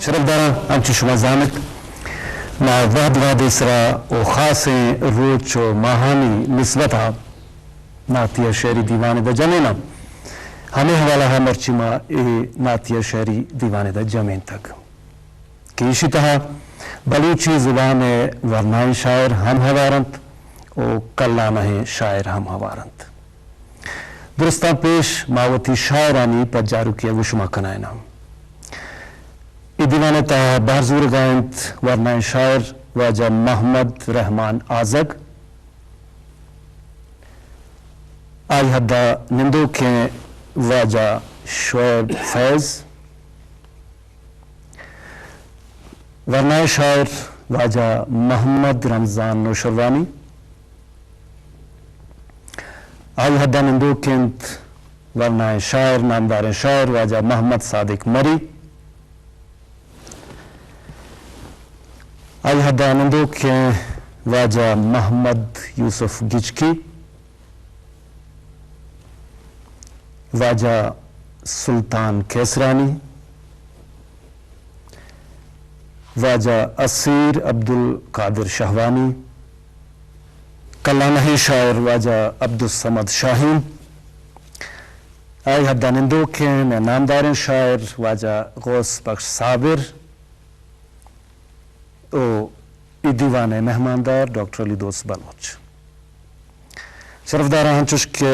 شرفداراں، انچو شما زانت، ما وھد وھدے سرا و خاصیں روچ و ماہانی نسبتا نعتیہ شعری دیوانے دا جمیناں۔ ہمے حوالہ ء مرچی ما اے نعتیہ شعری دیوانے دا جمینتگ کہ ایشی تہا بلوچی زبان ء ورنائیں شاعر ہم ہوار انت و کلانہیں شاعر ہم ہوار انت۔ درستاں پیش ما وتی شاعرانی پجاروکی ء گوں شما کنائیناں۔ اے دیوان ء تہا بہر زورگا انت ورنائیں شاعر واجہ محمد رحمان آزگ، آئی حدا نندوکیں واجہ شعیب فیض، ورنائیں شاعر واجہ محمد رمضان نوشروانی، آئی حدا نندوک انت ورنائیں شاعر، نامداریں شاعر واجہ محمد صادق مری، آئی حدا نندوکیں واجہ محمد یوسف گچکی، واجہ سلطان کیسرانی، واجہ اسیر عبدالقادر شہوانی، کلانہیں شاعر واجہ عبدالصمد شاہین، آئی حدا نندوکیں مئے نامداریں شاعر واجہ غوث بخش صابر، و اے دیوان ء مہماندار ڈاکٹر علی دوست بلوچ۔ شرفداراں، انچوش کہ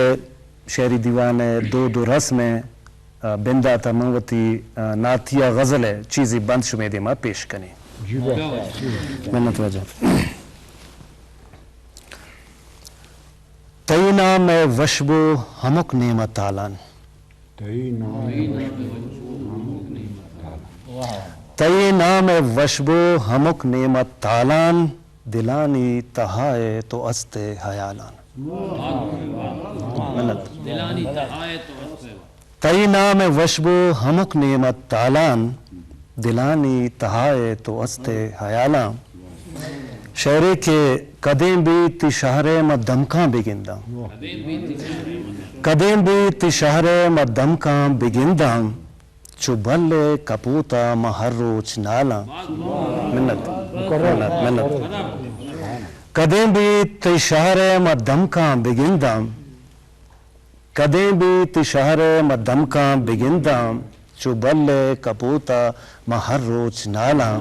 شعری دیوان ء دود و رسم ء، آ، بندات ء من وتی، آ، نعتیہ غزل ء چیزے بند شمے دیما پیش کنیں۔ جی بس۔ منت واجہ۔ تئی نام ء وشبو ہمک نیم ء تالان۔ تئی نام ء وشبو ہمک نیم ء تالان۔ تئی نام ء وشبو ہمک نیم ء تالان، دلانی تہا ء تو است ء ہیالان۔ منت۔ تئی نام ء وشبو ہمک نیم ء تالان، دلانی تہا ء تو است ء ہیالاں۔ شعرے کہ کدیں بیت تئی شہر ء ما دمکاں بگنداں۔ کدیں بیت تئی شہر ء ما دمکاں بگنداں، چو بل ء کپوت ء ما ہر روچ نالاں۔ منت، منت، منت۔ کدیں بیت تئی شہر ء ما دمکاں بگنداں، کدیں بیت تئی شہر ء ما دمکاں بگنداں، چو بل ء کپوت ء ما ہر روچ نالاں۔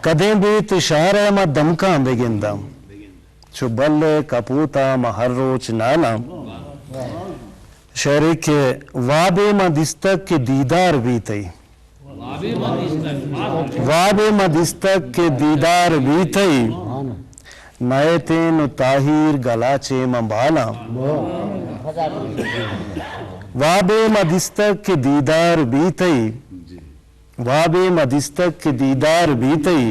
کدیں بیت تئی شہر ء ما دمکاں بگنداں، چو بل ء کپوت ء ما ہر روچ نالاں۔ شعرے کہ وابے ما دیستگ کہ دیدار بیت تئی۔ وابے ما دیستگ کہ دیدار بیت تئی، نئیتیں نوں تاہیر گلاچے من بالاں۔ وابے ما دیستگ کہ دیدار بیت تئی، وابے ما دیستگ کہ دیدار بیت تئی،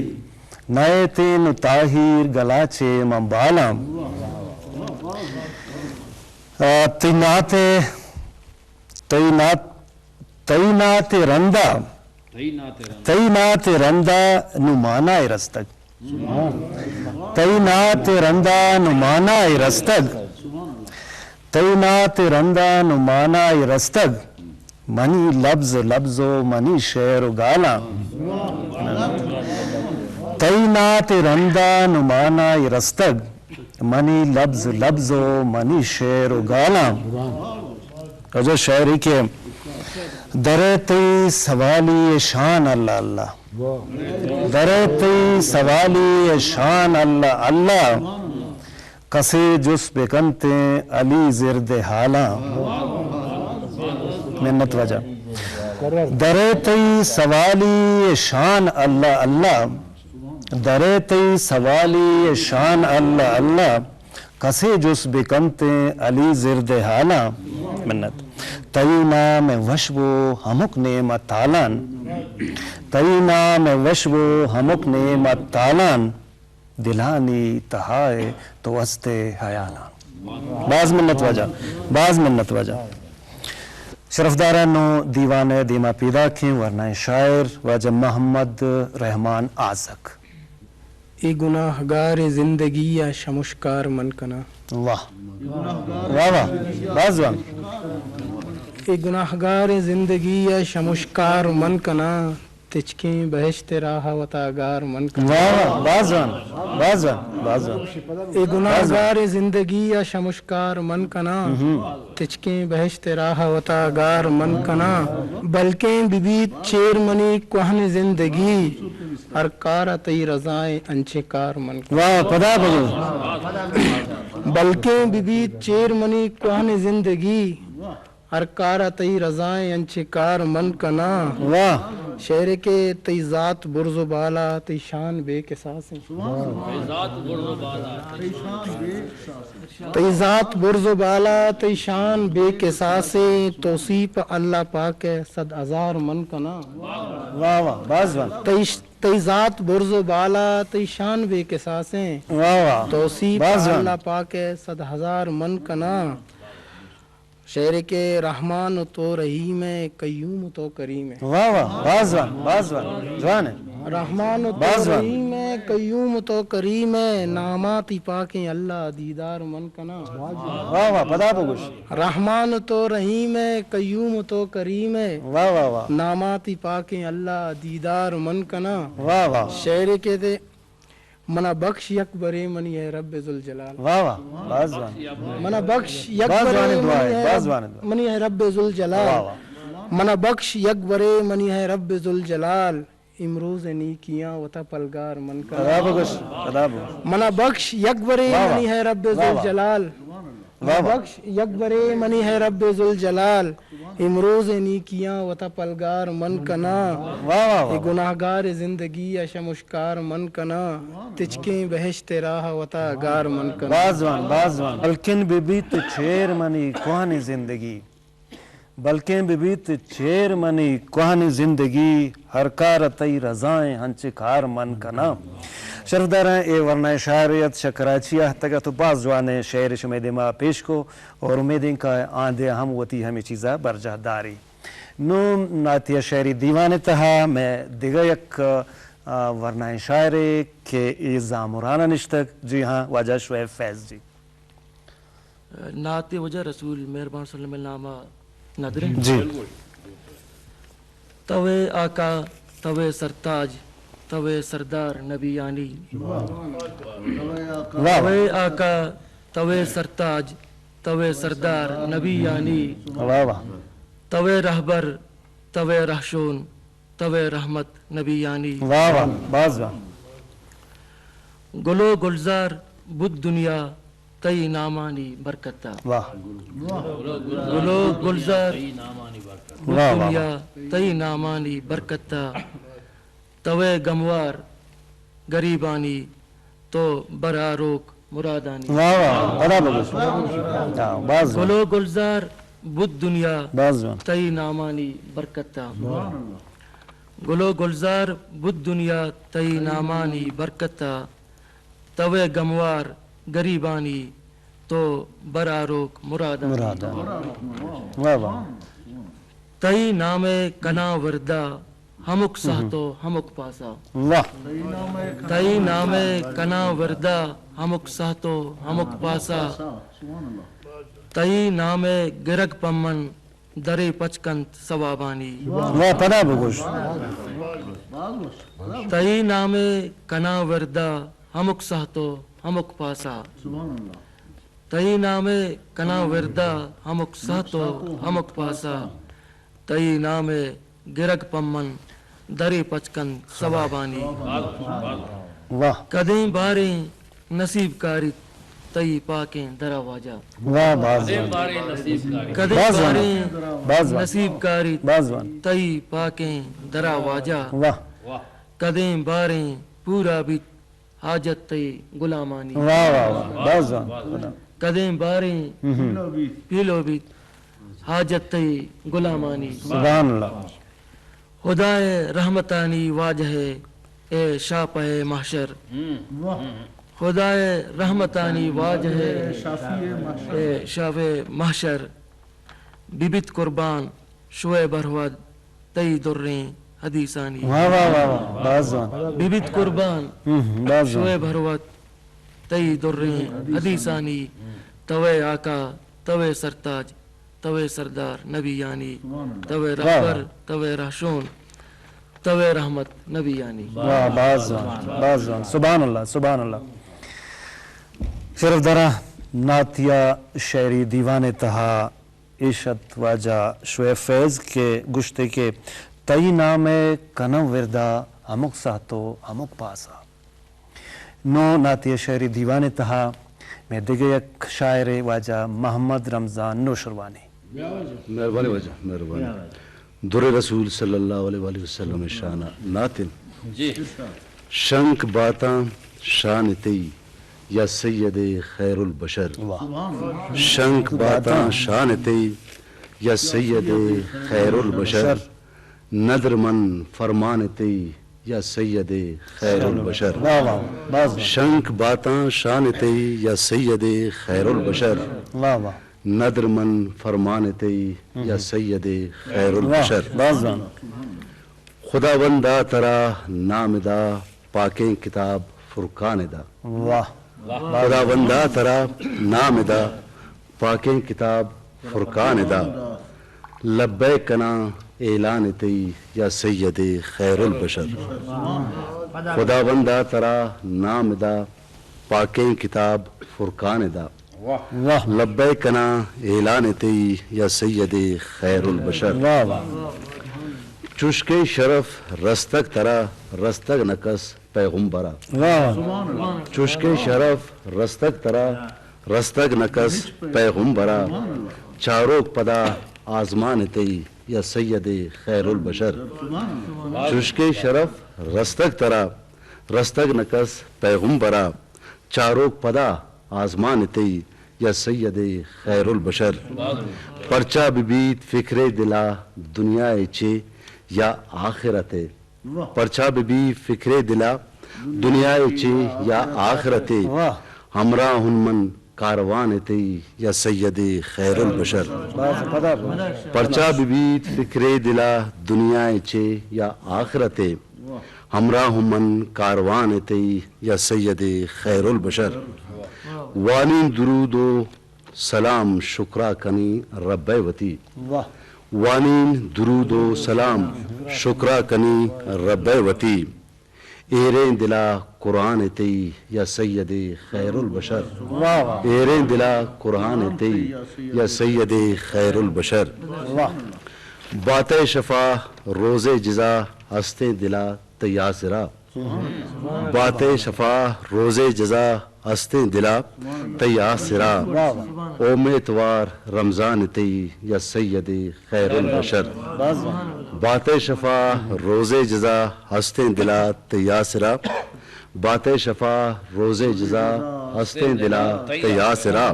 نئیتیں نوں تاہیر گلاچے من بالاں۔ آ، تئی نعت ء، تئی نعت تئی نعت ء رندا، تئی نعت ء رندا نوں مانا ء رستگ۔ تئی نعت ء رندا نوں مانا ء رستگ۔ تئی نعت ء رندا نوں مانا ء رستگ۔ منی لبز لبز و منی شعر و گالاں۔ تئی نعت ء رندا نوں مانا ء رستگ۔ منی لبز لبز و منی شعر و گالاں۔ واجہ شاعری کہ درے تئی سوالی شان اللہ اللہ۔ درے تئی سوالی شان اللہ اللہ۔ کسے جست بکنتیں علی زرد حالاں۔ منت واجہ۔ درے تئی سوالی شان اللہ اللہ۔ درے تئی سوالی شان اللہ اللہ، کسے جست بکنتیں علی زرد حالاں۔ منت۔ تئی نام وشبو ہمک نیم تالان۔ تئی نام وشبو ہمک نیم تالان۔ دلانی تہائے تو است حیالان۔ باز منت واجہ، باز منت واجہ۔ شرفدارانو، دیوان ء دیما پیداکیں ورنائیں شاعر واجہ محمد رحمان آزگ۔ اے گناہگار زندگی ء شمشکار من کناں۔ واہ۔ واہ واہ۔ باز جوان۔ اے گناہگاریں زندگی ءَ شمشکار من کناں، تچکیں بہشت ءِ راہ ءَ وتا گار من کناں۔ واہ واہ، باز جوان، باز جوان، باز جوان۔ اے گناہگاریں زندگی ءَ شمشکار من کناں، تچکیں بہشت ءِ راہ ءَ وتا گار من کناں۔ بلکیں بہ بیت چیر منی کوہن زندگی، ہر کار ءَ تئی رضائیں انچیں کار من کناں۔ واہ، پدا بگو۔ بلکیں بہ بیت چیر منی کوہن زندگی، ہر کار ءَ تئی رضائیں انچیں کار من کناں۔ واہ۔ شعرے کہ تئی ذات برز و بالا، تئی شان بے کساسیں۔ تئی ذات برز و بالا، تئی شان بے کساسیں، توصیف اللہ پاک ءِ صد ہزار من کناں۔ واہ واہ، باز جوان۔ تئی ش-، تئی ذات برز و بالا، تئی شان بے کساسیں۔ واہ واہ۔ توصیف باز جوان۔ اللہ پاک ءِ صد ہزار من کناں۔ شعرے کہ رحمان و تو رحیم ئے، قیوم و تو کریم ئے۔ واہ واہ، باز جوان، باز جوان، جوان ئے۔ رحمان و تو باز جوان۔ رحیم ئے، قیوم و تو کریم ئے، ناماں تئی پاکیں اللہ دیدار من کناں۔ واہ واہ، پدا بگوش۔ رحمان و تو رحیم ئے، قیوم و تو کریم ئے۔ واہ واہ واہ۔ ناماں تئی پاکیں اللہ دیدار من کناں۔ واہ واہ۔ شعرے کہ دے منا بخش یک برے منی اے رب ذوالجلال۔ واہ واہ، باز جوان۔ منا بخش یک باز برے جوانیں دعا منی اے، اے باز رب، جوانیں دعا۔ منی اے رب ذوالجلال۔ واہ واہ۔ منا بخش یک برے منی اے رب ذوالجلال، امروز نیکیاں وتا پلگار من کناں۔ پدا بگوش، پدا بگوش۔ منا بخش یک برے واہ واہ۔ منی اے رب واہ واہ۔ ذوالجلال۔ واہ واہ۔ بخش یک برے منی اے رب ذوالجلال، امروز نیکیاں وتا پلگار من کناں۔ واہ واہ واہ۔ اے گناہگار زندگی ءَ شمشکار من کناں، تچکیں بہشت ءِ راہ ءَ وتا گار من کناں۔ باز جوان، باز جوان۔ بلکن بہ بیت چیر منی کوہنیں زندگی، بلکیں بہ بیت چیر منی کوہنیں زندگی، ہر کار ءَ تئی رضائیں ہنچیں کار من کناں۔ شرفداراں، اے ورنائیں شاعرے ات، شہ کراچی ءَ اتکگ ات و باز جوانیں شعرے شمئے دیما پیش کو اور امیدیں کہ آندے ہم وتی ہمے چیزا برجاہ داری۔ نوں نعتیہ شعری دیوان ءِ تہا مئے دگہ یک، آ، ورنائیں شاعرے کہ اے زامران ءَ نشتگ، جی ہاں، واجہ شعیب فیض جی۔ نعت واجہ رسول مہربان صلی اللہ علیہ وسلم ءِ نام ءَ ندریں۔ جی۔ توئے آقا، توئے سرتاج، توئے سردار نبیانی۔ واہ۔ توئے آقا، توئے سرتاج، توئے سردار نبیانی۔ واہ واہ۔ توئے رہبر، توئے رہشون، توئے رحمت نبیانی۔ واہ واہ، باز واہ۔ گل و گلزار بوت دنیا تئی نامانی برکتا۔ واہ۔ گل و گلزار بوت واہ واہ۔ دنیا تئی نامانی برکتا۔ توئے گموار گریبانی تو بر آروک مرادانی۔ واہ واہ، پدا بگوش۔ ہاں، باز گل و گلزار بوت دنیا باز جوان۔ تئی نامانی برکتا۔ گل و گلزار بوت دنیا تئی نامانی برکتا۔ توئے گموار گریبانی تو بر آروک مرادانی۔ مرادانی۔ واہ واہ۔ تئی نام ءَ کناں وردا ہمک سہت و ہمک پاسا۔ واہ۔ تئی نام ءَ کناں وردا ہمک سہت و ہمک پاسا۔ تئی نام ءَ گرگ پمن درے پچ کنت ثوابانی۔ واہ، پدا بگوش۔ تئی نام ءَ کناں وردا ہمک سہت و ہمک پاسا۔ تئی نام ءَ کناں وردا ہمک سہت و ہمک پاسا۔ تئی نام ءَ گرگ پمن درے پچ کنت ثوابانی۔ واہ۔ کدیں باریں نصیب کاریت تئی پاکیں درا واجہ۔ واہ، باز جوان۔ کدیں باز جوان۔ باریں باز جوان۔ نصیب کاریت باز جوان۔ تئی پاکیں درا واجہ۔ واہ۔ کدیں باریں پورا بیت حاجت تئی غلامانی۔ واہ، واہ، واہ، باز جوان۔ کدیں باریں ہم۔ پیلو بیت حاجت تئی غلامانی۔ سبحان اللہ۔ خدائے رحمتانی واجہ اے شاپہ محشر۔ خدائے رحمتانی واجہ اے شاپہ محشر۔ ببیت قربان شعیب احمد تئی دریں حدیثانی۔ واہ، واہ، واہ، واہ، باز جوان۔ ببیت قربان ہم، ہم، باز جوان۔ شعیب احمد تئی دریں حدیثانی۔ توئے آقا، توئے سرتاج، توئے سردار نبیانی، توئے رہبر، توئے رہشون، توئے رحمت نبیانی۔ واہ، باز جوان، باز جوان۔ سبحان اللہ، سبحان اللہ۔ شرفداراں، نعتیہ شعری دیوان ءِ تہا ایش ات واجہ شعیب فیض کہ گوشتے کہ تئی نام ءَ کناں وردا ہمک ساہت ءُ ہمک پاسا۔ نوں نعتیہ شعری دیوان ءِ تہا مئے دگہ یک شاعرے واجہ محمد رمضان نوشروانی۔ مہربانی واجہ، مہربانی۔ درِ رسول صلی اللہ علیہ وآلہ وسلم ءِ شان ءَ نعت اِنت۔ جی۔ شنک باتاں شان تئی یا سید خیر البشر۔ واہ۔ شنک باتاں شان تئی یا سید خیر البشر۔ ندر من فرمان تئی یا سید خیر البشر۔ واہ واہ، باز واہ۔ شنک باتاں شان تئی یا سید خیر البشر۔ واہ واہ۔ ندر من فرمان تئی یا سید خیر البشر۔ واہ، باز واہ۔ خداوندا ترا نام دا پاکیں کتاب فرقان دا۔ واہ۔ خداوندا ترا نام دا پاکیں کتاب فرقان دا۔ لبیک کناں اعلان تئی یا سید خیر البشر۔ خداوندا ترا نام دا پاکیں کتاب فرقان دا۔ واہ۔ لبیک کناں اعلان تئی یا سید خیر البشر۔ واہ واہ۔ چشکے شرف رستگ ترا، رستگ نہ کس پیغمبرا۔ واہ واہ۔ چشکے شرف رستگ ترا، رستگ نہ کس پیغمبرا۔ چاروک پدا آزمان تئی یا سید خیر البشر۔ چشکے شرف رستگ ترا، رستگ نہ کس پیغمبرا۔ چاروک پدا آزمان تئی یا سید خیر البشر۔ پرچا بہ بیت فکر دلا دنیا چے یا آخرت۔ واہ۔ پرچا بہ بیت فکر دلا دنیا چے یا آخرت۔ واہ۔ ہمراہ ہن من کاروان تئی یا سید خیر البشر۔ باز قدر۔ پرچا بہ بیت فکر دلا دنیا چے یا آخرت۔ ہمراہ من کاروان تئی یا سید خیر البشر۔ وانین درود و سلام شکرا کنی رب وتی۔ واہ۔ وانین درود و سلام شکرا کنی رب وتی۔ ایریں دلا قرآن تئی یا سید خیر البشر۔ واہ واہ۔ ایریں دلا قرآن تئی یا سید خیر البشر۔ واہ۔ باتئے شفا روزے جزا ہستیں دلا تئی آسرا۔ باتئے شفا روزے جزا ہستیں دلا تئی آسرا۔ واہ واہ۔ امیتوار رمضان تئی یا سید خیر البشر۔ باز واہ۔ باتئے شفا روزے جزا ہستیں دلا تئی آسرا۔ باتئے شفا روزے جزا ہستیں دلا تئی آسرا۔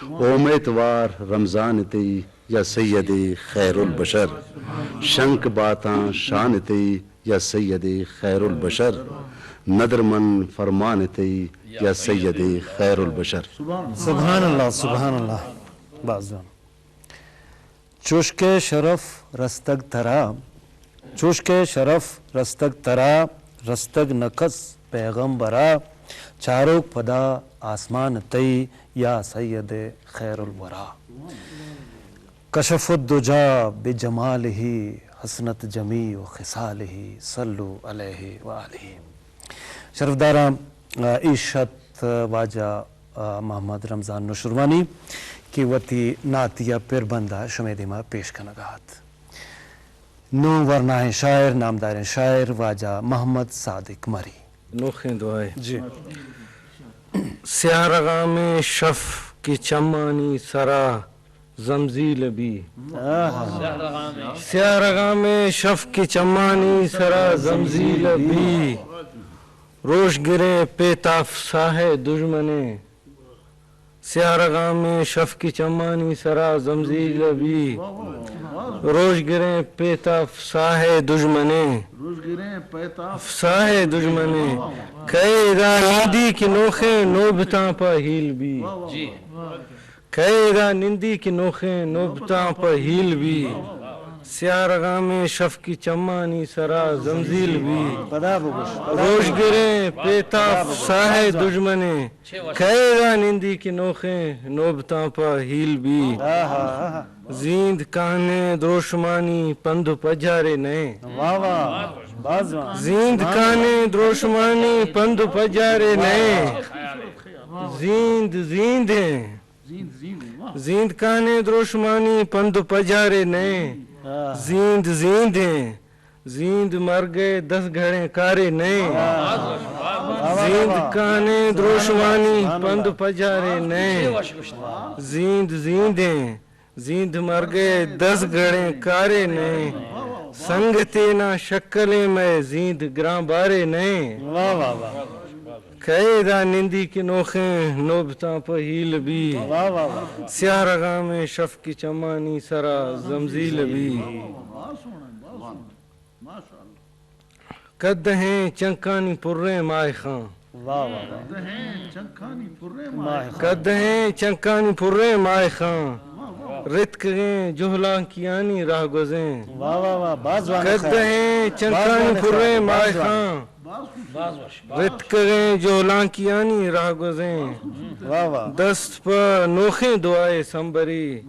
امیتوار رمضان تئی یا سید خیر البشر۔ شنک باتاں شان تئی یا سید خیر البشر۔ ندر من فرمان تئی یا سید خیر البشر۔ سبحان اللہ، سبحان اللہ۔ باز جوان۔ چوشکے شرف رستگ ترا، چوشکے شرف رستگ ترا، رستگ نہ کس پیغمبرا۔ چاروک پدا آسمان تئی یا سید خیر الورا۔ کشف الدجی بجمالہ، حسنت جمیع خصالہ، صلوا علیہ و آلہ۔ شرفداراں، ایش ات واجہ محمد رمضان نوشروانی کہ وتی نعتیہ پر بندا شمئے دیما پیش کنگا ات۔ نوں ورناہیں شاعر، نامداریں شاعر واجہ محمد صادق مری۔ نوخیں دعائے۔ جی۔ سیاہ رغامیں شف کہ چمانی سرا زمزیل بی۔ آہا۔ سیاہ رغامیں شف کہ چمانی سرا زمزیل بی۔ روش گریں پیتاف ساہ دژمنیں۔ سیاہ رغامیں شف کہ چمانی سرا زمزیل بی۔ روش گریں پیتاف ساہ دژمنیں۔ ساہ دژمنیں۔ کئے ادا نندی کہ نوخیں نوبتاں پہ ہیل بی۔ کئے ادا نندی کہ نوخیں نوبتاں پہ ہیل بی۔ سیاہ رغامیں شفقی چمانی سرا زمزیل بی۔ پدا بگوش، پدا روژگریں پیتاپ ساہ دژمنیں، کئے دا نندی کہ نوخیں نوبتاں پہ ہیل بی۔ آہا، آہا۔ زیند کہنیں دروشمانی پند و پجارے نئے۔ واہ واہ، باز وان۔ زیند کہنیں دروشمانی پند و پجارے نئے۔ زیند زیندیں۔ زیند کہنیں دروشمانی پند و پجارے نئے۔ آہ۔ زیند زیندیں۔ زیند مرگ ءِ دس گھڑیں کارے نئے۔ آہ۔ زیند کہنیں دروشمانی پند و پجارے نئے۔ زیند زیندیں۔ زیند مرگ ءِ دس گھڑیں کارے نئے۔ سنگتے نا شکلیں مئے زیند گران بارے نئے۔ واہ واہ واہ۔ کئے دا نندی کہ نوخیں نوبتاں پہ ہیل بی۔ واہ واہ واہ۔ سیاہ رغامیں شفقی چمانی سرا زمزیل بی۔ کدہیں چنکانی پریں ماہ خان۔ واہ واہ واہ۔ کدہیں چنکانی پریں ماہ خان۔ رتکگیں جہلانکیانی راہ گوزیں۔ واہ واہ واہ، باز وان۔ کدہیں چنکانی پریں ماہ خان۔ رتکگیں جہلانکیانی راہ گوزیں۔ واہ واہ۔ دست پہ نوخیں دعائے سمبری۔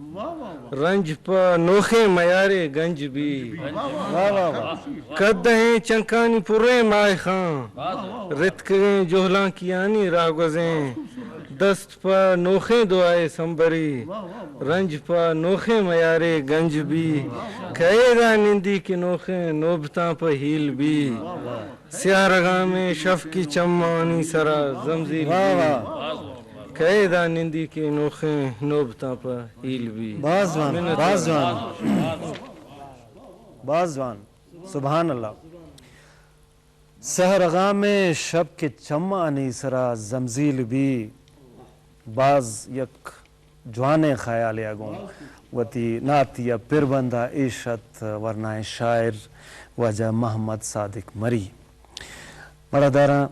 رنج پہ نوخیں میارے گنج بی۔ واہ واہ واہ۔ کدہیں چنکانی پریں ماہ خان۔ رتکگیں جہلانکیانی راہ گوزیں۔ دست پہ نوخیں دعائے سمبری۔ رنج پہ نوخیں میارے گنج بی۔ کئے دا نندی کہ نوخیں نوبتاں پہ ہیل بی۔ سیاہ رغامیں شفقی چمانی سرا زمزیل بی۔ واہ واہ۔ کئے دا نندی کہ نوخیں نوبتاں پہ ہیل بی۔ باز وان، منت باز وان۔ باز وان۔ سبحان اللہ۔ سیاہ رغامیں شفقی چمانی سرا زمزیل بی۔ باز یک جوانیں خیالے ءَ گوں وتی ناتی ءَ پربند ءَ ایش ات ورنائیں شاعر واجہ محمد صادق مری۔ مڑاداراں،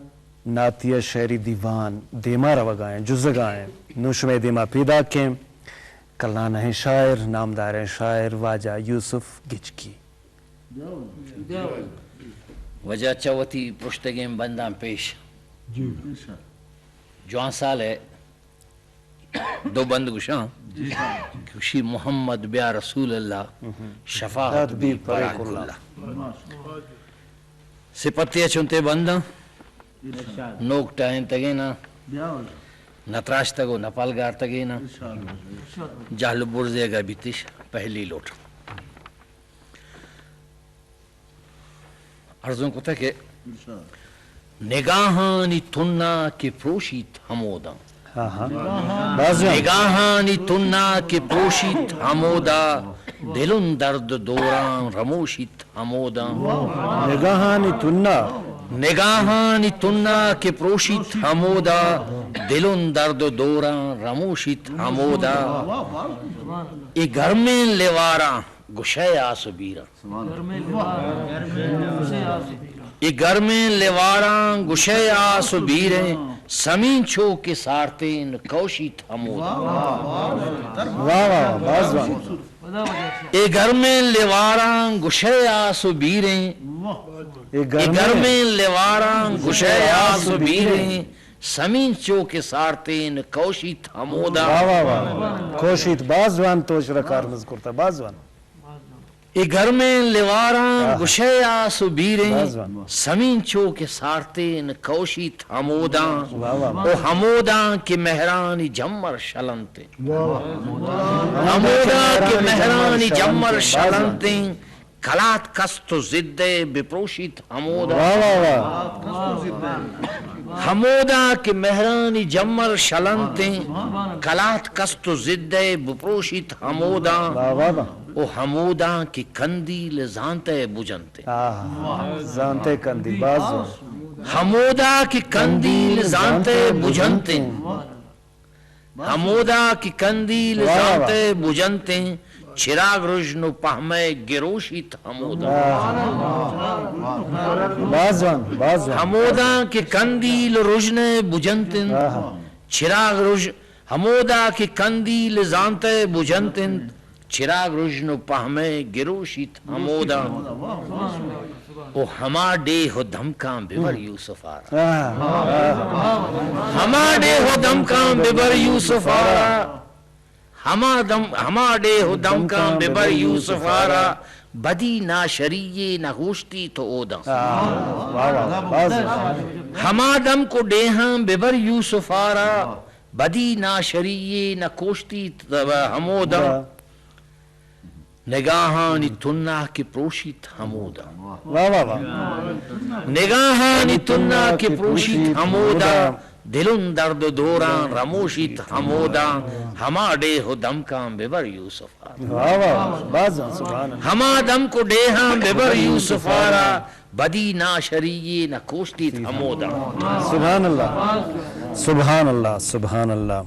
ناتی ءِ شعری دیوان دیما روگا ایں، جزگا ایں۔ نوں شمئے دیما پیداک ایں کلانہیں شاعر، نامداریں شاعر واجہ یوسف گچکی۔ واجہ چہ وتی پرشتگیں بنداں پیش۔ جوان سال ءِ دو بند گوشاں۔ گوشی: محمد بیا رسول اللہ، شفاعت بی پریک اللہ۔ سپتے چنتے بنداں، نوک ٹاہینتگیں نا، نہ تراشتگ و نہ پلگارتگیں نا۔ جہل و برزے اگہ بیتش پہلی لوٹ۔ ارزان کتہ کہ نگاہانی تنا کہ پروشیت ہموداں۔ نگاہانی تنا کہ پروشیت ہمودا، دلن درد دوران رموشیت ہموداں۔ نگاہانی تنا۔ نگاہانی تنا کہ پروشیت ہمودا، دلن درد دوران رموشیت ہمودا۔ اے گرمیں لیواراں گشئے آس و بیراں۔ اے گرمیں لیواراں گشئے آس و بیریں، سمینچو کہ سارتین کوشیت ہمودا۔ واہ واہ، باز وان۔ اے گرمیں لیواراں گشئے آس و بیریں، اے گرمیں لیواراں گشئے آس و بیریں، سمینچو کہ سارتین کوشیت ہمودا۔ واہ واہ واہ۔ کوشیت، باز وان، تو شرا کارمرز کرتا، باز وان۔ اے گرمیں لیواراں گشئے آس و بیریں، سمینچو کہ سارتین کوشیت ہموداں۔ و ہموداں کہ مہرانی جمر شلنتیں۔ ہموداں کہ مہرانی جمر شلنتیں، کلات کست و زدے بپروشیت ہموداں۔ ہموداں کہ مہرانی جمر شلنتیں، کلات کست و زدے بپروشیت ہموداں۔ و ہموداں کہ کندیل زانتئے بجنتیں۔ زانتئے کندیل، باز۔ ہمودا کہ کندیل زانتئے بجنتیں۔ ہمودا کہ کندیل زانتئے بجنتیں، چراگ رژن و پہمئے گروشیت ہمودا۔ باز وان، باز وان۔ ہموداں کہ کندیل رژنئے بجنت انت، چراگ رژ، ہمودا کہ کندیل زانتئے بجنت انت، چراگ رژن و پہمئے گروشیت ہموداں۔ او ہما ڈیہ و دمکاں ببر یوسف آرا۔ ہما ڈیہ و دمکاں ببر یوسف آرا۔ ہما دم، ہما ڈیہ و دمکاں ببر یوسف آرا۔ بدی ناشری نہ کوشتیت اودا۔ ہما دمک و ڈیہاں ببر یوسف آرا۔ بدی ناشری نہ کوشتیت ہمودا۔ نگاہانی تنا کہ پروشیت ہمودا۔ نگاہانی تنا کہ پروشیت ہمودا۔ دلون درد و دوراں رموشیت ہمودا۔ ہما ڈیہ و دمکاں ببر یوسف آرا۔ ہما دمک و ڈیہاں ببر یوسف آرا۔ بدی ناشری نہ کوشتیت ہمودا۔ سبحان اللہ، سبحان اللہ، سبحان اللہ۔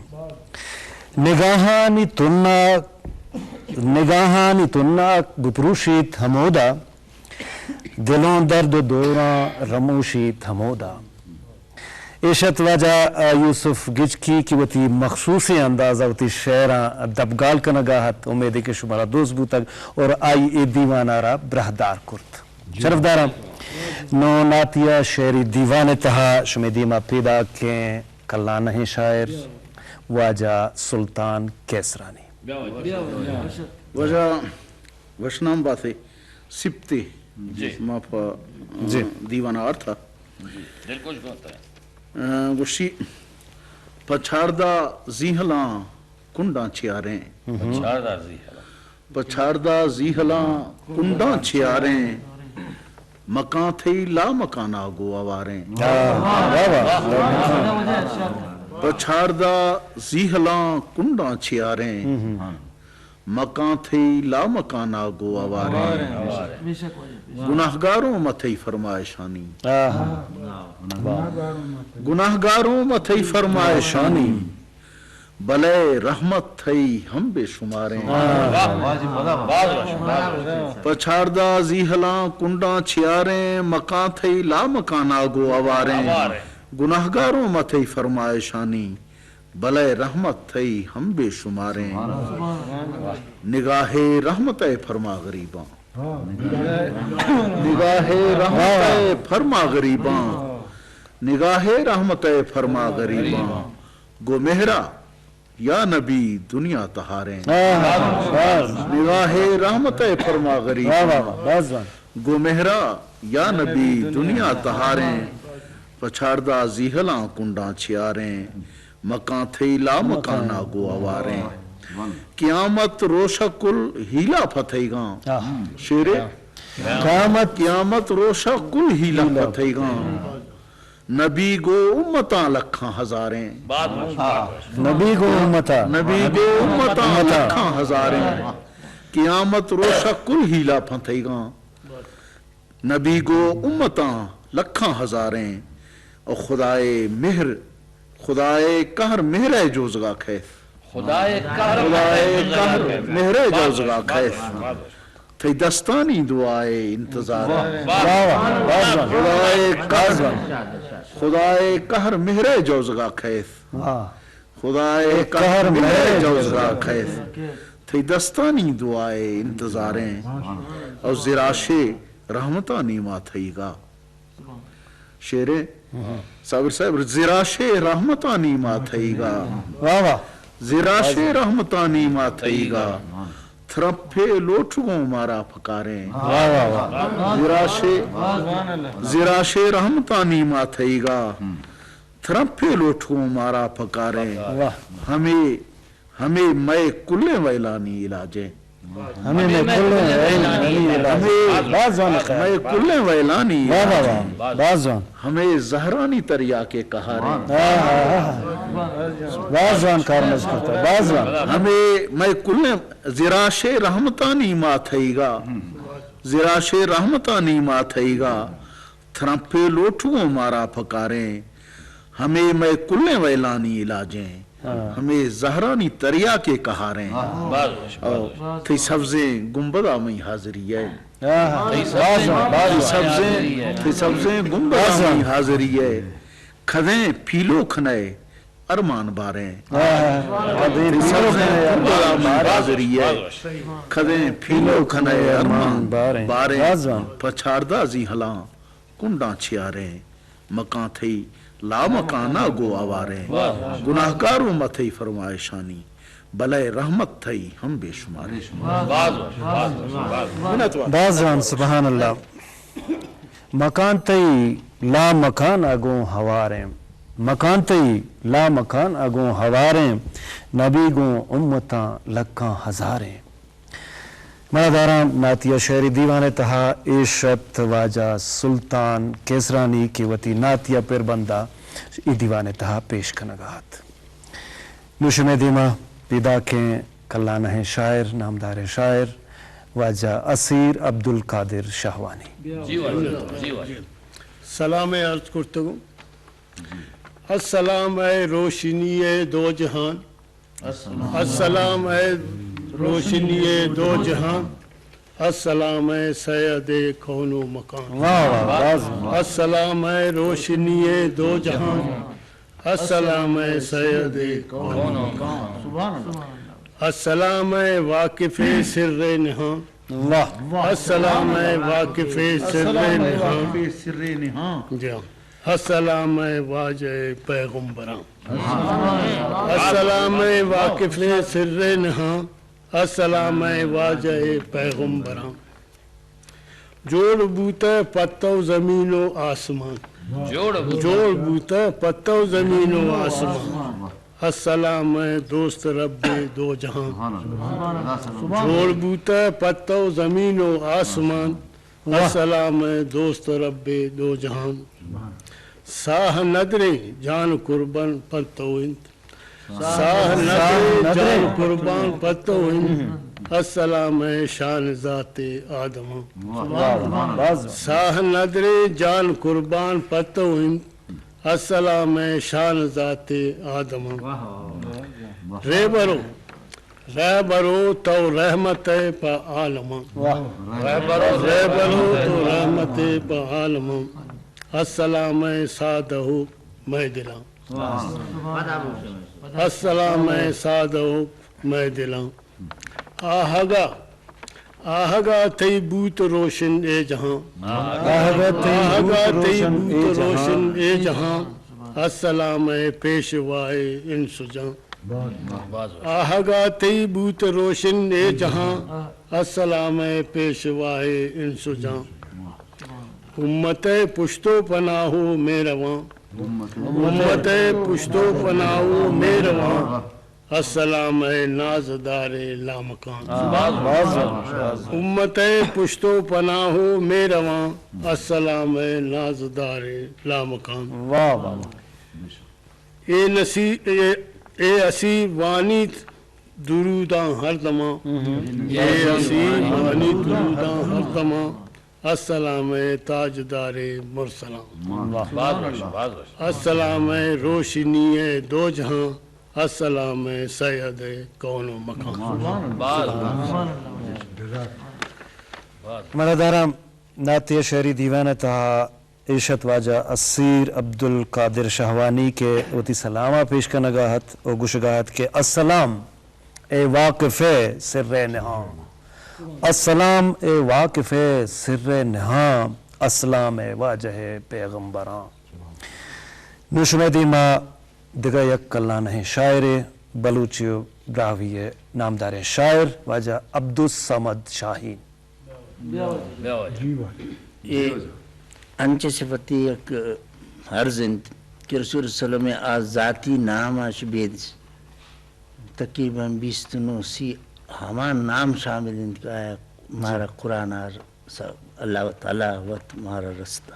نگاہانی تنا، نگاہانی تنا بپروشیت ہمودا۔ دلوں درد و دوراں رموشیت ہمودا۔ ایش ات واجہ یوسف گچکی کہ وتی مخصوصیں انداز ء وتی شعراں دپگال کنگا ات۔ امیدے کہ شمارا دوست بوتگ اور آئی اے دیوان ء را براہدار کرت۔ شرفداراں، نوں ناتی ء شعری دیوان ء تہا شمے دیما پیداک ایں کلانہیں شاعر واجہ سلطان قیصرانی۔ واجہ وشنام باتے سپتے جی۔ ما پہ جی۔ دیوان آرتھا۔ جی۔ دلگوش بوتا ہے۔ گوشی، پہ چاردہ زیہلاں کنڈاں چیاریں۔ پہ چاردہ زیہلاں۔ پہ چاردہ زیہلاں کنڈاں چیاریں۔ مکاں تھئی لا مکانا گو اواریں۔ واہ، واہ، واہ۔ پہ چاردہ زیہلاں کنڈاں چیاریں۔ مکاں تھئی لا مکانا گو اواریں۔ گناہگاروں مہ تھئی فرمائشانی۔ گناہگاروں مہ تھئی فرمائشانی۔ بلے رحمت تھئی ہم بے شماریں۔ پہ چاردہ زیہلاں کنڈاں چیاریں، مکاں تھئی لا مکانا گو اواریں۔ گناہگاروں مہ تھئی فرمائشانی۔ بلئے رحمت تھئی ہم بے شماریں۔ نگاہ رحمت ء فرما غریباں۔ نگاہ رحمت ء فرما غریباں۔ نگاہ رحمت ء فرما غریباں۔ گو مہرا یا نبی دنیا تہاریں۔ نگاہ رحمت ء فرما غریباں۔ گو مہرا یا نبی دنیا تہاریں۔ پہ چاردہ زیہلاں کنڈاں چیاریں۔ مکاں تھئی لا مکانا گو اواریں۔ قیامت روشا کل ہیلا پتھیگاں۔ شیرے۔ قیامت، قیامت روشا کل ہیلا پتھیگاں۔ نبی گو امتاں لکھاں ہزاریں۔ نبی گو امتاں۔ نبی گو امتاں لکھاں ہزاریں۔ قیامت روشا کل ہیلا پتھیگاں۔ نبی گو امتاں لکھاں ہزاریں۔ او خدائے مہر، خدائے قہر مہرئے جوزگا کھیت۔ خدائے قہر، خدائے قہر مہرئے جوزگا کھیت۔ تئی دستانی دعائے انتظار۔ خدائے قہر، خدائے قہر مہرئے جوزگا کھیت۔ خدائے قہر مہرئے جوزگا کھیت۔ تئی دستانی دعائے انتظاریں۔ او زراشے رحمتانی ما تھئیگا۔ شیریں۔ صابر صاحب، زراشے رحمتانی ما تھئیگا۔ واہ واہ۔ زراشے رحمتانی ما تھئیگا۔ ترپے لوٹگوں مارا پکاریں۔ واہ واہ واہ۔ زراشے، زراشے رحمتانی ما تھئیگا۔ ترپے لوٹگوں مارا پکاریں۔ واہ۔ ہمے، ہمے مئے کلیں ویلانی علاجیں۔ ہمے مئے کلیں ویلانی علاجیں۔ باز جوان خیال۔ مئے کلیں ویلانی علاجیں۔ واہ واہ واہ۔ باز جوان۔ ہمے زہرانی تریاکے کہاریں۔ باز جوان کارمرز کرتا، باز جوان۔ ہمے مئے کلیں زراشے رحمتانی ما تھئیگا۔ زراشے رحمتانی ما تھئیگا۔ ترمپے لوٹگوں مارا پکاریں۔ ہمے مئے کلیں ویلانی علاجیں۔ ہمے زہرانی تریاکے کہاریں۔ تئی سبزیں گنبدا مئی حاضری ئے۔ تئی سبزیں، تئی سبزیں گنبدا مئی حاضری ئے۔ کدیں پیلو کھنئے ارمان باریں۔ واہ، واہ۔ تئی سبزیں کنڈ ءَ من بازری ءَ، کدیں پیلو کنئے ارمان باریں۔ باز وان۔ پہ چاردازی ہلاں کنڈاں چیاریں۔ مکان تئی لامکان ءَ گوں ہواریں۔ واہ۔ گناہگار اوں مہ تئی فرمائشانی، بلئے رحمت تئی ہم بے شماریں۔ باز وان، باز وان، باز وان۔ منت وار۔ باز وان، سبحان اللہ۔ مکان تئی لامکان ءَ گوں ہواریں۔ مکان تئی لامکان ءَ گوں ہواریں۔ نبی گوں امتاں لکاں ہزاریں۔ منا داراں نعتیہ شعری دیوان ءِ تہا ایش ات واجہ سلطان کیسرانی کہ وتی نعتیہ پربند ءَ اے دیوان ءِ تہا پیش کنگ ءَ ات۔ نوں شمئے دیما پیداکیں کلانہیں شاعر، نامداریں شاعر واجہ اسیر عبدالقادر شہوانی۔ جی واجہ، جی واجہ۔ سلام عرض کرتگوں۔ السلام اے روشنی اے دو جہان، السلام اے روشنی اے دو جہان، السلام اے سید کون و مکان۔ واہ، واہ، باز۔ السلام اے روشنی اے دو جہان، السلام اے سید کون و مکان۔ سبحان اللہ۔ السلام اے واقف سر نہان۔ واہ۔ السلام اے واقف سر نہان۔ جی ہاں۔ السلام اے واجہ پیغمبراں۔ السلام اے واقف سر نہاں، السلام اے واجہ پیغمبراں۔ جوڑ بوتہ پہ تو زمین و آسمان۔ جوڑ بوتہ۔ جوڑ بوتہ پہ تو زمین و آسمان۔ السلام اے دوست رب دو جہان۔ جوڑ بوتہ پہ تو زمین و آسمان۔ واہ۔ السلام اے دوست رب دو جہان۔ ساہ ندریں جان قربان پر تو انت۔ ساہ ندریں جان قربان پر تو انت۔ السلام اے شان ذات آدم۔ واہ، واہ، باز۔ ساہ ندریں جان قربان پر تو انت۔ السلام اے شان ذات آدم۔ واہ، واہ، واہ۔ رہبرو، رہبرو تو رحمت اے پہ عالماں۔ واہ۔ رہبرو تو رحمت اے پہ عالماں۔ السلام اے سادہ ہو مئے دلاں۔ واہ۔ السلام اے سادہ ہو مئے دلاں۔ آہگا، آہگا تئی بوت روشن اے جہاں۔ آہگا تئی بوت روشن اے جہاں۔ السلام اے پیشوائے انس و جاں۔ آہگا تئی بوت روشن اے جہاں۔ السلام اے پیشوائے انس و جاں۔ امت اے پشت و پناہ و مہرواں۔ امت اے پشت و پناہ و مہرواں۔ السلام اے نازدار لامکان۔ باز، باز۔ امت اے پشت و پناہ و مہرواں، السلام اے نازدار لامکان۔ واہ، واہ، واہ۔ اے نسی-، اے، اے اسی وانیت دروداں ہر دماں۔ اے اسی وانیت دروداں ہر دماں۔ السلام اے تاجدار مرسلاں۔ واہ۔ باز وش، باز وش۔ السلام اے روشنی اے دو جہاں، السلام اے سید اے کون و مکان۔ باز وش۔ منا داراں نعتیہ شعری دیوان ءِ تہا ایش ات واجہ اسیر عبدالقادر شہوانی کہ وتی سلام ءَ پیش کنگ ءَ ات و گوشگ ءَ ات کہ السلام اے واقف ءِ سر ءِ نہاں۔ السلام اے واقف ءِ سر ءِ نہاں، السلام اے واجہ ءِ پیغمبراں۔ نوں شمئے دیما دگہ یک کلانہیں شاعرے، بلوچی و براہوئی ءِ نامداریں شاعر واجہ عبدالصمد شاہین۔ بیا واجہ۔ اے انچش وتی یک عرض انت کہ رسول اللہ صلی اللہ علیہ وسلم ءِ آ ذاتی نام اش بید تقریباً بیست نو سی ہما نام شامل انت کہ آیا مارا قرآن ءَ س-، اللہ تعالیٰ وت مارا رستا۔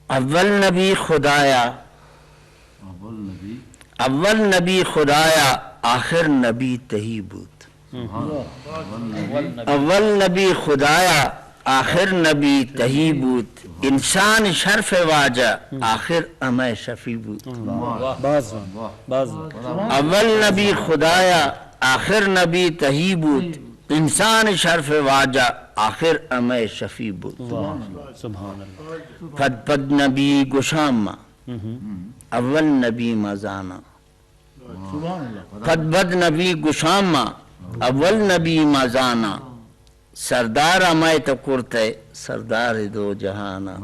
اول نبی خدایا، اول نبی۔ اول نبی خدایا، آخر نبی تہی بوت۔ سبحان اللہ۔ اول نبی خدایا، آخر نبی تہی بوت۔ انسان شرف واجہ، آخر ہمے شفیع بوت۔ واہ۔ باز، باز۔ اول نبی خدایا، آخر نبی تہی بوت۔ انسان شرف واجہ آخر ہمے شفیع بوت۔ واہ، سبحان اللہ۔ پد پد نبی گشاں ما، اول نبی ما زاناں۔ پد پد نبی گشاں ما، اول نبی ما زاناں۔ سردار ہمے تو کرتے سردار دو جہانا۔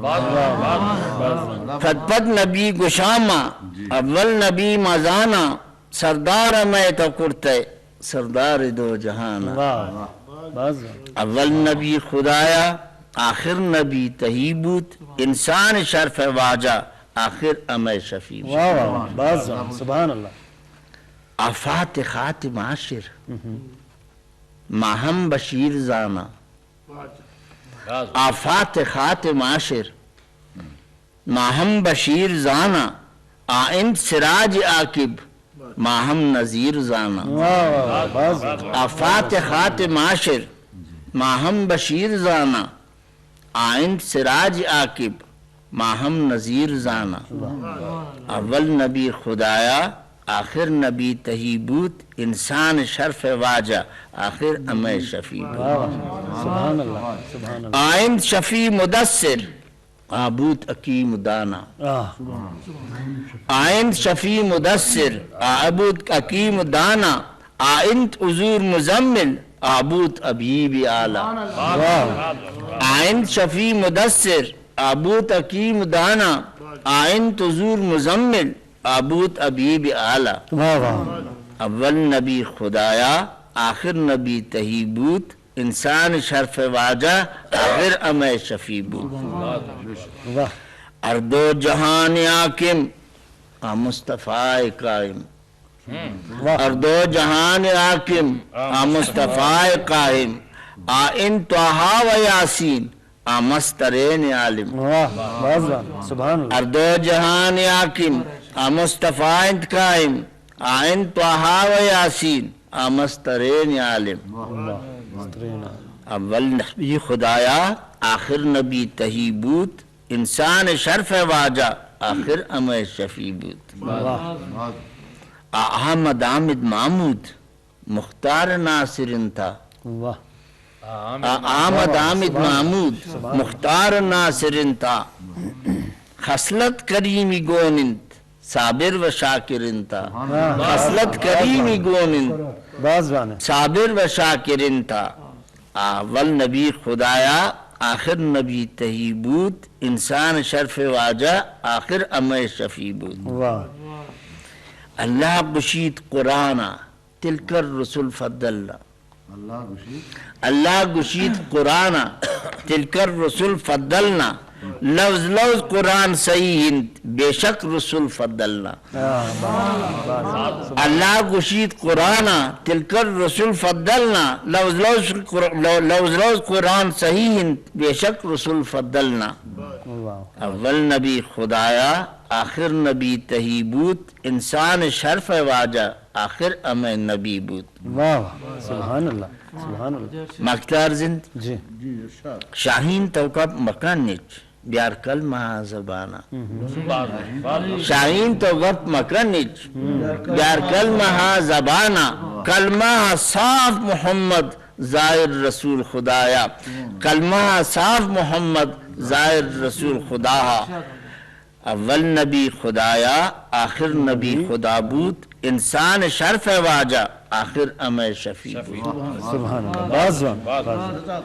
پد پد نبی گشاں ما، اول نبی ما زاناں۔ سردار ہمے تو کرتے سردار دو جہانا۔ واہ، واہ۔ اول نبی خدایا، آخر نبی تہی بوت۔ انسان شرف واجہ، آخر ہمے شفیع بوت۔ واہ، واہ، واہ۔ باز جوان، سبحان اللہ۔ آ فاتحات معاشر، ما ہم بشیر زاناں۔ آ فاتحات معاشر، ما ہم بشیر زاناں۔ آ انت سراج عاقب، ما ہم نذیر زاناں۔ واہ، واہ، واہ، باز جوان۔ آ فاتحات معاشر، ما ہم بشیر زاناں۔ آ انت سراج عاقب، ما ہم نذیر زاناں۔ اول نبی خدایا، آخر نبی تہی بوت۔ انسان شرف واجہ، آخر ہمے شفیع بوت۔ واہ، واہ۔ سبحان اللہ، سبحان اللہ۔ آ انت شفیع مدثر، آ بوت حکیم دانا۔ آہ۔ آ انت شفیع مدثر، آ بوت حکیم دانا۔ آ انت حضور مزمل، آ بوت حبیب اعلیٰ۔ واہ۔ آ انت شفیع مدثر، آ بوت حکیم دانا۔ آ انت حضور مزمل، آ بوت حبیب اعلیٰ۔ واہ، واہ۔ اول نبی خدایا، آخر نبی تہی بوت۔ انسان شرف واجہ، آخر ہمے شفیع بوت۔ واہ۔ ہر دو جہان حاکم، آ مصطفی قائم۔ واہ۔ ہر دو جہان حاکم، آ مصطفی قائم۔ آ انت طٰہٰ و یٰسین، آ مسترین عالم۔ واہ، واہ، واہ، سبحان اللہ۔ ہر دو جہان حاکم، آ مصطفی انت قائم۔ آ انت طٰہٰ و یٰسین، آ مسترین عالم۔ واہ، مسترین عالم۔ اول نبی خدایا، آخر نبی تہی بوت۔ انسان شرف واجہ، آخر ہمے شفیع بوت۔ واہ۔ آ احمد حامد محمود، مختار ناصر انت آ۔ واہ۔ آ احمد حامد محمود، مختار ناصر انت آ۔ خصلت کریمی گون انت، صابر و شاکر انت آ۔ واہ۔ خصلت کریمی گون انت، باز جوان۔ صابر و شاکر انت آ۔ اول نبی خدایا، آخر نبی تہی بوت۔ انسان شرف واجہ، آخر ہمے شفیع بوت۔ واہ۔ اللہ گشیت قرآن ءَ، تلک الرسل فضلنا۔ اللہ گوشیت۔ اللہ گوشیت قرآن ءَ، تلک الرسل فضلنا۔ لوز لوز قرآن صحیح انت، بے شک رسل فضلنا۔ آہ، بس، بس۔ اللہ گوشیت قرآن ءَ، تلک الرسل فضلنا۔ لوز لوز قر-، لو-، لوز لوز قرآن صحیح انت، بے شک رسل فضلنا۔ واہ۔ اول نبی خدایا، آخر نبی تہی بوت، انسان شرف ءِ واجہ، آخر ہمے نبی بوت۔ واہ، واہ، سبحان اللہ، سبحان اللہ۔ مکتار زند۔ جی۔ شاہین تو گپ مکن ہچ، بیار کلمہ ءَ زبان ءَ۔ شاہین تو گپ مکن ہچ، بیار کلمہ ءَ زبان ءَ۔ کلمہ ءَ صاف محمد ظاہر رسول خدایا۔ کلمہ ءَ صاف محمد ظاہر رسول خدا ءَ۔ اول نبی خدایا، آخر نبی خدا بوت، انسان شرف ءِ واجہ، آخر ہمے شفیع بوت۔ سبحان اللہ۔ باز جوان، باز جوان۔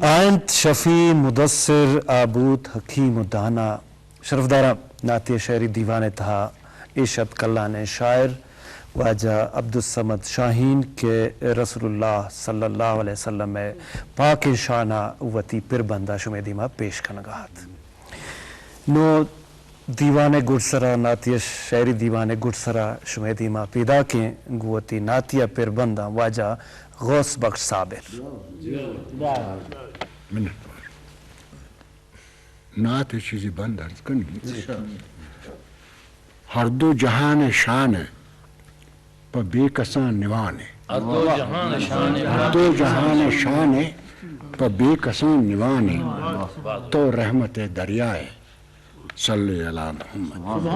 آ انت شفیع مدثر، آ بوت حکیم و دانا۔ شرفداراں، نعتیہ شعری دیوان ءِ تہا اے شپ کلانیں شاعر واجہ عبدالصمد شاہین کہ رسول اللہ صلی اللہ علیہ وسلم ءِ پاکیں شان ءَ وتی پربند ءَ شمئے دیما پیش کنگا ات۔ نوں دیوان ءِ گڈسرا، نعتیہ شعری دیوان ءِ گڈسرا شمئے دیما پیداکیں گوں وتی نعتیہ پربنداں واجہ غوث بخش صابر۔ منتوار۔ نعت ءِ چیزے بند عرض کنی۔ ہر دو جہان ءِ شان ءَ پہ بے کساں نوان ئے۔ ہر دو جہان ءِ شان ءَ۔ ہر دو جہان ءِ شان ءَ پہ بے کساں نوان ئے۔ تو رحمت ءِ دریا ئے۔ صلی علی محمد۔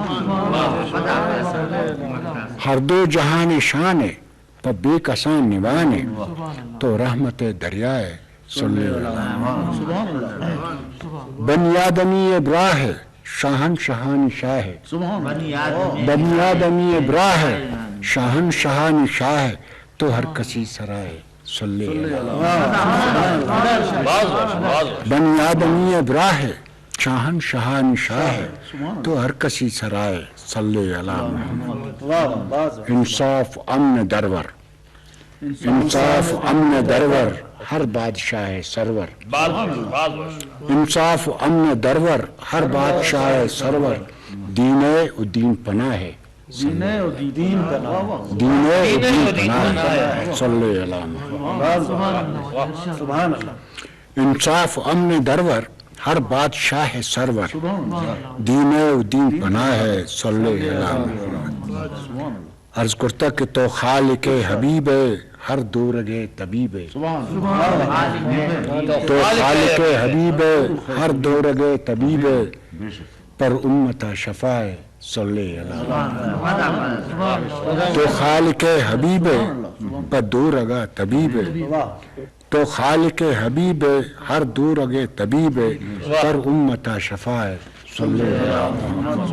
ہر دو جہان ءِ شان ءَ پہ بے کساں نوانے، تو رحمت ءِ دریا ئے، صلی اللہ۔ بنی آدمی ءِ براہ ءِ شاہنشاہانی شاہ ئے۔ بنی آدمی ءِ براہ ءِ شاہنشاہانی شاہ ئے، تو ہر کسی سرا ئے، صلی اللہ۔ بنی آدمی ءِ براہ ءِ شاہنشاہانی شاہ ئے، تو ہر کسی سرا ئے، صلی اللہ محمد۔ انصاف امن درور، انصاف امن درور، ہر بادشاہ سرور۔ انصاف امن درور، ہر بادشاہ سرور، دین ءِ و دین پناہ ئے۔ دین ءِ و دین پناہ۔ دین ءِ و دین پناہ ئے۔ صلی اللہ محمد۔ سبحان اللہ۔ انصاف امن درور، ہر بادشاہ سرور، دین ءِ و دین پناہ ئے۔ صلی اللہ محمد۔ عرض کرتگ کہ تو خالق ءِ حبیب ئے، ہر دورگ ءِ طبیب ئے۔ تو خالق ءِ حبیب ئے، ہر دورگ ءِ طبیب ئے، پر امت ءَ شفا ئے، صلی اللہ۔ تو خالق ءِ حبیب ئے، پر دورگ ءِ طبیب ئے۔ تو خالق ءِ حبیب ئے، ہر دورگ ءِ طبیب ئے، پر امت ءَ شفا ئے، صلی اللہ محمد۔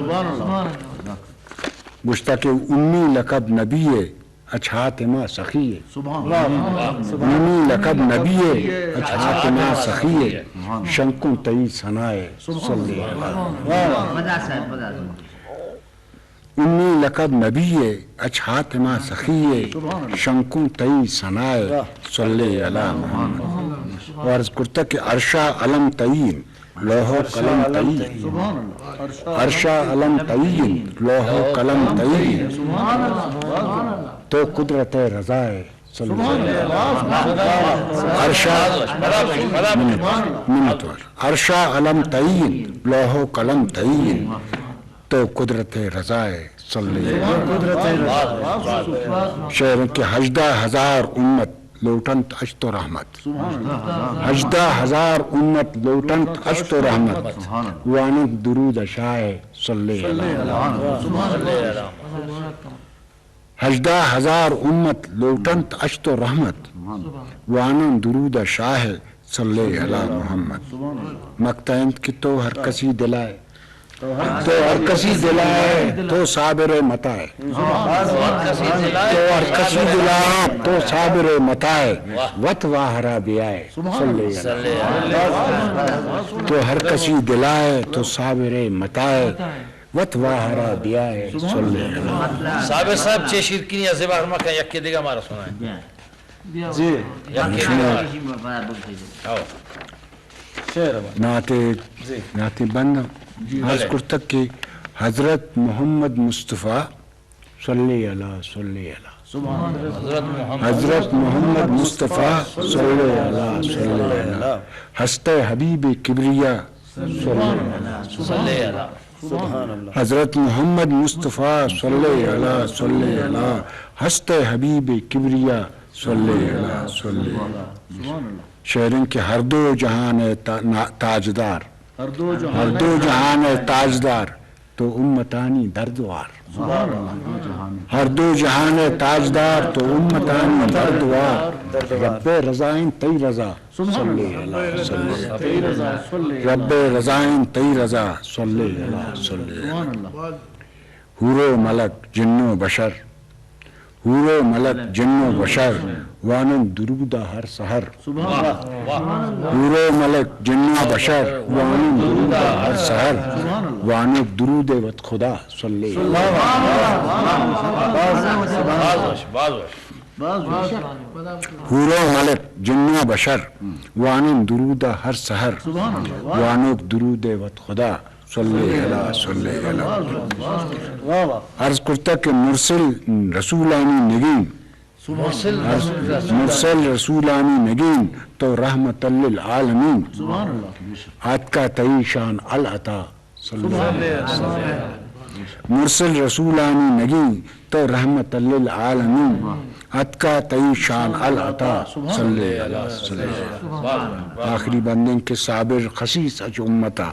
گوشتہ کہ امی لقب نبی ئے، اچ حاتمہ سخی ئے۔ امی لقب نبی ئے، اچ حاتمہ سخی ئے، شنکوں تئی ثنا ئے، صلی اللہ۔ امی لقب نبی ئے، اچ حاتمہ سخی ئے، شنکوں تئی ثنا ئے، صلی اللہ محمد۔ و عرض کرتہ کہ عرش ءِ علم تئی انت، لوح و قلم تئی انت۔ عرش ءِ علم تئی انت، لوح و قلم تئی انت۔ تو قدرت ءِ رضا ئے، صلی اللہ۔ عرش ءِ، منت، منتوار۔ عرش ءِ علم تئی انت، لوح و قلم تئی انت۔ تو قدرت ءِ رضا ئے، صلی اللہ۔ شعر کہ ہژدہ ہزار امت لوٹنت اچ تو رحمت۔ ہژدہ ہزار امت لوٹنت اچ تو رحمت، واننت درود ءِ شاہ ئے، صلی اللہ۔ ہژدہ ہزار امت لوٹنت اچ تو رحمت، واننت درود ءِ شاہ ئے، صلی اللہ محمد۔ مکتہ انت کہ تو ہر کسی دل ءِ، تو ہر کسی دل ءِ، تو صابر ءِ متاہ ئے۔ تو ہر کسی دل ءِ، تو صابر ءِ متاہ ئے، وت واہرا بیا ئے، صلی اللہ۔ تو ہر کسی دل ءِ، تو صابر ءِ متاہ ئے، وت واہرا بیا ئے، صلی اللہ۔ صابر صاحب، چے شیرکنی ءَ زبہر مکن، یکے دگہ مارا سنائیں۔ جی۔ یکے دگہ مارا۔ آؤ۔ شعر۔ نعت، جی۔ نعت بند۔ جی۔ عرض کرتگ کہ حضرت محمد مصطفیٰ صلی اللہ، صلی اللہ۔ سبحان اللہ۔ حضرت محمد مصطفیٰ صلی اللہ، صلی اللہ۔ ہست حبیب کبریا صلی اللہ۔ سبحان اللہ۔ حضرت محمد مصطفیٰ صلی اللہ، صلی اللہ۔ ہست حبیب کبریا صلی اللہ، صلی اللہ۔ شعر انت کہ ہر دو جہان ءِ تا-، نا-، تاجدار۔ ہر دو جہان ءِ تاجدار، تو امتانی درد وار۔ ہر دو جہان ءِ تاجدار، تو امتانی درد وار۔ رب ءِ رضا انت تئی رضا، صلی اللہ وسلم۔ رب ءِ رضا انت تئی رضا، صلی اللہ وسلم۔ حور و ملک، جن و بشر، حور و ملک، جن و بشر، واننت درود ءَ ہر سحر۔ حور و ملک، جن و بشر، واننت درود ءَ ہر سحر۔ وانوک درود وت خدا، صلی اللہ۔ باز وش، باز وش۔ حور و ملک، جن و بشر، واننت درود ءَ ہر سحر۔ وانوک درود وت خدا، صلی اللہ، صلی اللہ۔ عرض کرتگ کہ مرسل رسولانی نگین، مرسل رسولانی نگین، تو رحمت للعالمین۔ آتکا تئی شان العطا، صلی اللہ علیہ وسلم۔ مرسل رسولانی نگین، تو رحمت للعالمین۔ اتکا تئی شان العطا، صلی علی، صلی علی۔ آخری بندیں کہ صابر خسیس اچ امتا،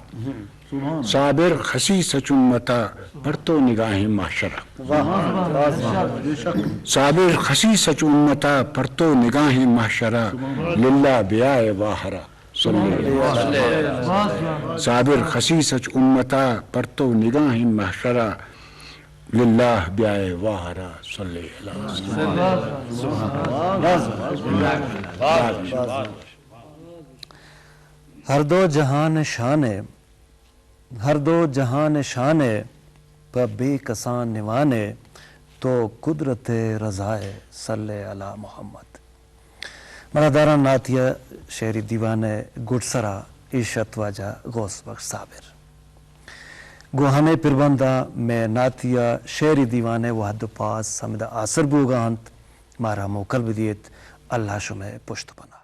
صابر خسیس اچ امتا، پر تو نگاہیں محشرا۔ صابر خسیس اچ امتا، پر تو نگاہیں محشرا، للہ بیائے واہرا، صلی علی۔ صابر خسیس اچ امتا، پر تو نگاہیں محشرا، للہ بیائے واہرا، صلی علی۔ ہر دو جہان شان ء، ہر دو جہان شان ء، پہ بے کسان نوان ء، تو قدرت ء رضا ء، صلی علی محمد۔ منا داراں نعتیہ شعری دیوان ء گڈسرا ایش ات واجہ غوث بخش صابر۔ گوں ہمے پربنداں مئے نعتیہ شعری دیوان ء وہد و پاس ہمدا آسر بوگا انت۔ مارا موکل بدیت۔ اللہ شمئے پشت و پناہ۔